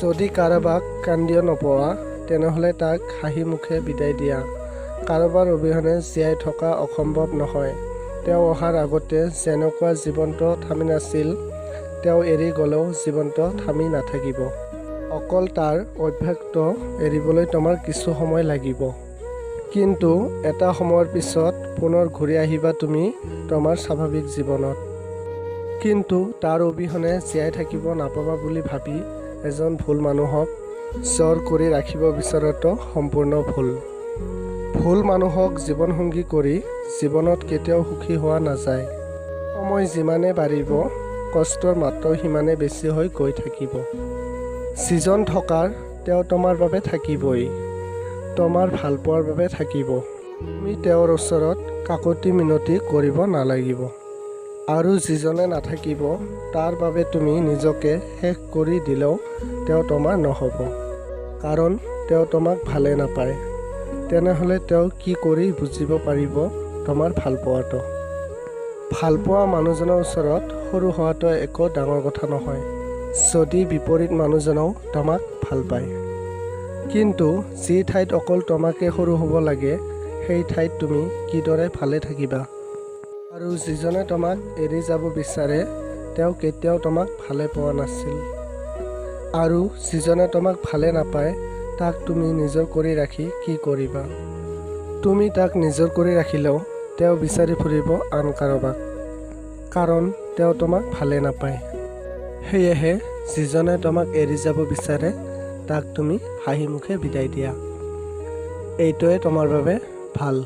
যদি কাৰোবাক কান্দিও নোপোৱা, তেনেহ'লে তাক হাঁহি মুখে বিদায় দিয়া। কাৰোবাৰ অবিহনে জীয়াই থকা অসম্ভৱ নহয়। তেওঁ অহাৰ আগতে যেনেকুৱা জীৱনটো থামি নাছিল, তেওঁ এৰি গ'লেও জীৱনটো থামি নাথাকিব। অকল তাৰ অভ্যাসটো এৰিবলৈ তোমাৰ কিছু সময় লাগিব। কিন্তু এটা সময়ৰ পিছত পুনৰ ঘূৰি আহিবা তুমি তোমাৰ স্বাভাৱিক জীৱনত। কিন্তু তাৰ অবিহনে জীয়াই থাকিব নাপাবা বুলি ভাবি এজন ভুল মানুহক জোৰ কৰি ৰাখিব বিচৰাটো সম্পূৰ্ণ ভুল। ভুল মানুহক জীৱনসংগী কৰি জীৱনত কেতিয়াও সুখী হোৱা নাযায়। সময় যিমানে বাঢ়িব, কষ্টৰ মাত্ৰাও সিমানে বেছি হৈ গৈ থাকিব। যিজন থকাৰ, তেওঁ তোমাৰ বাবে থাকিবই, তোমাৰ ভালপোৱাৰ বাবে থাকিব। তুমি তেওঁৰ ওচৰত কাকূতি মিনতি কৰিব নালাগিব। আৰু যিজনে নাথাকিব, তাৰ বাবে তুমি নিজকে শেষ কৰি দিলেও তেওঁ তোমাৰ নহ'ব। কাৰণ তেওঁ তোমাক ভালে নাপায়। তেনেহ'লে তেওঁ কি কৰি বুজিব পাৰিব তোমাৰ ভালপোৱাটো? ভালপোৱা মানুহজনৰ ওচৰত সৰু হোৱাটো একো ডাঙৰ কথা নহয়, যদি বিপৰীত মানুহজনেও তোমাক ভাল পায়। কিন্তু যি ঠাইত অকল তোমাকে সৰু হ'ব লাগে, সেই ঠাইত তুমি কিদৰে ভালে থাকিবা? আৰু যিজনে তোমাক এৰি যাব বিচাৰে, তেওঁ কেতিয়াও তোমাক ভালে পোৱা নাছিল। আৰু যিজনে তোমাক ভালে নাপায়, তাক তুমি নিজৰ কৰি ৰাখি কি কৰিবা? তুমি তাক নিজৰ কৰি ৰাখিলেও তেওঁ বিচাৰি ফুৰিব আন কাৰোবাক, কাৰণ তেওঁ তোমাক ভালে নাপায়। সেয়েহে যিজনে তোমাক এৰি যাব বিচাৰে, তাক তুমি হাঁহি মুখে বিদায় দিয়া। এইটোৱে তোমাৰ বাবে ভাল।